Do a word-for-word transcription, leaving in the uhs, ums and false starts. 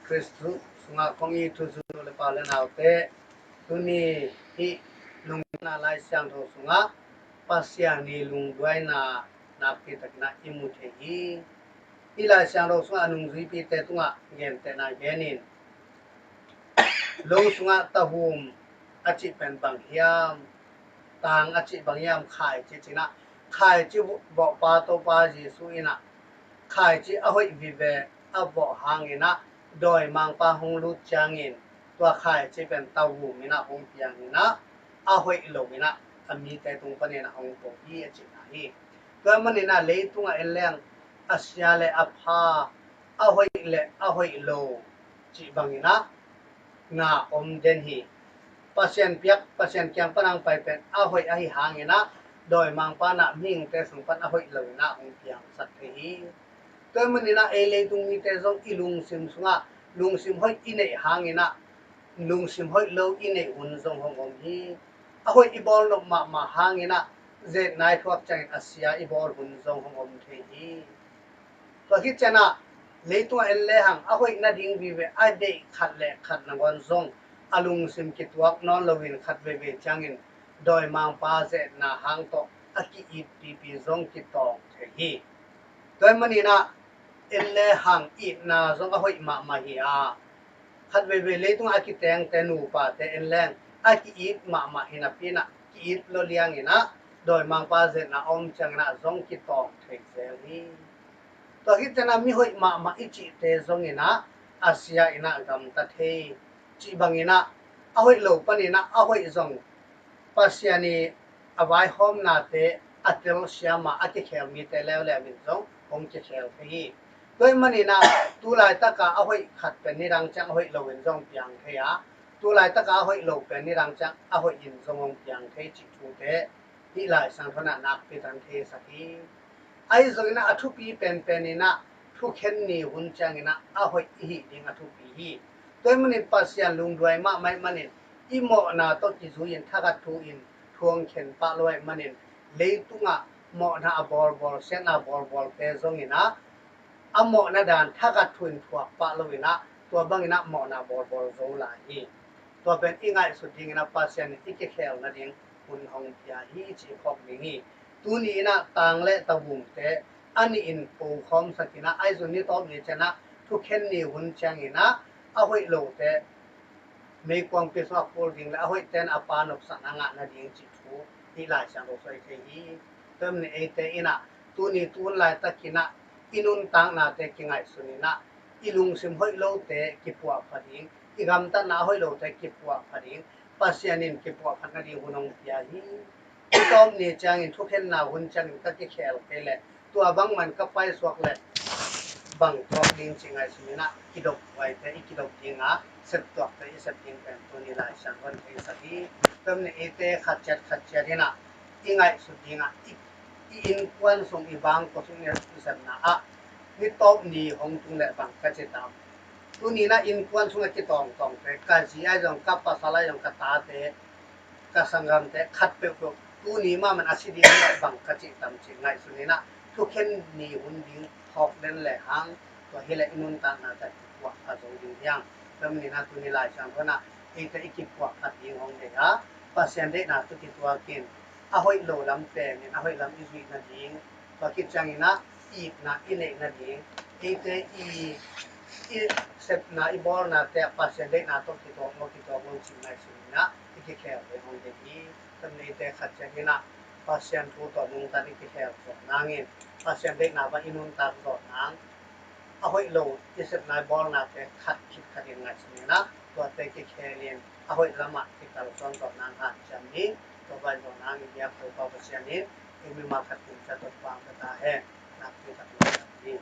Khristu sungah kong it u, u le pau le naute, tuni hih lungdamna Lai Siangtho sungah Pasian i lungduaina nakpi takin ah i mu thei hi. Hih Lai Siangtho sungah a nungzuipite tungah gentehna genin, lo sungah tahum a cih pen bang hiam, tang a cih bang hiam, khaici ci-in ah, khaici vawhpa Topa Jesuh in ah khaici a hoih vive a vawh hangin ah dawimangpa hong lut ciangin tua khaici pen tahum in ah hong piang in ah a hoih lo in ah a mite tung panin ah hong to hi a cihna hi. Tua manin ah leitungah en leng a sia le a pha, a hoih le a hoih lo cih bangin ah nga om den hi. Pasian piak, Pasian kiang pan hong pai pen a hoih ahi hangin ah dawimangpa in ah mihingte sung pan a hoih lo in ah hong piangsak thei hi. Tua manin ah ei leitung mite zong i lungsim sungah lungsim hoih i neih hangin ah lungsim hoih lo i neih hun zong hong om hi. A hoih i bawl nop mahmah hangin ah zetna i thuak ciangin a sia i bawl hun zong hong om thei hi. Tua khit ciangin ah leitungah en lehang a hoih nading vive a deih khat le khat nangawn zong a lungsim kituak nawn loin khat veivei ciangin dawimangpa zetna hang tawh a ki-it pipi zong kitawng thei hi. Tua manin ah en lehang itna zong a hoih mahmah hi a, khat veivei leitungah a kitengte nupate en leng a ki-it mahmah hi napi in ah ki-it lo liangin ah dawimangpa zetna a om ciangin ah zong kitawng thei zel hi. Tua khit ciangin ah mi hoih mahmah i cihte zongin ah a sia in ah gamta thei cih bangin ah a hoih lo panin ah a hoih zong Pasian i a vaihawmnate a telsiam a, a kikhel mite leuleu in zong hong kikhel thei hi. Tua manin ah tu laitak a a hoih khat pen nidang ciang a hoih lo in zong piang thei a, tu laitak a a hoih lo pen nidang ciang a hoih in zong hong piang thei cih thute hih Lai Siangtho in ah nakpi takin theisak hi. Ahi zongin ah a thupi penpen in ah thukhen ni hun ciangin ah a hoih i hih ding a thupi hi. Tua manin Pasian lungduai mahmah ahih manin i mawhna tawh kizui-in thakhat thu-in thu hong khen pah lo ahih manin leitungah mawhna a bawlbawl, siatna a bawlbawlte zongin ah a mawhna dan thakhat thu-in thuak pah loin ah tua bangin ah mawhna bawlbawl zo lai hi. Tua pen i ngaihsut dingin ah Pasian in i kikhel nading hun hong pia hi cih phawk ding hi. Tuni in ah tang le tahumte a nih in pokhawmsak in ah, ahi zong ni tawp ni ciangin ah thukhen ni hun ciangin ah a hoih lote meikuangpi sungah kul ding le a hoihte in a Pa nopsakna ngah nading cih thu hih Lai Siangtho sung ah i thei hi. Tua manin eite in ah tuni tu hun laitakin ah i nuntaknate kingaihsun in ah i lungsim hoih lote kipuahpha ding, i gamtatna a hoih lote kipuahpha ding, Pasian in kipuahphat nading hun hong pia hi. Ni tawp ni ciangin thukhenna hun ciangin ka kikhel kei leh tua bangmah in ka paisuak leh bang tuak ding cih ngaihsun in ah kidop huaite i kidop ding a, sep tuakte i sep ding pen tuni Lai Siangtho in theisak hi. Tua manin eite khat ciat khat ciat in ah i ngaihsut ding a, i, i innkuan sung, i bangkua sung, i sepna ah ni tawp ni hong tung leh bang ka ci tam? Tuni in ah innkuan sungah kitawngtawngte, ka zi ahi zong, ka pasal ahi zong, ka tate, ka sanggamte khat peuhpeuh tuni mahmah in a si ding leh bang ka ci tam cih ngaihsun in ah thukhen ni hun ding phawk den lehang tua hi leh i nuntaknate kipuahpha zo ding hi hang. Tua manin ah tuni Lai Siangtho in ah eite i kipuahphat ding hong deih a, Pasian deihna tawh kituakin a hoih lo lam penin a hoih lam i zuih nading, tua khit ciangin ah itna i neih nading, eite i, i sepna i bawlnate ah Pasian deihna tawh kituak lo, kituak lo cih ngaihsun in ah i kikhel ding hong deih hi. Tua manin eite khat ciat in ah Pasian thu tawh nungta in i kikhel zawh nangin, Pasian deihna bang i nuntak zawh nang, a hoih lo i sepna i bawlnate khat khit khat in ngaihsun in ah tuate kikhelin a hoih lamah kikalsuan zawh nang hanciam ni. Tua bang zawh nang i biak Topa Pasian in ei mimal khat kum ciat tawh pang ka ta hen. Nakpi takin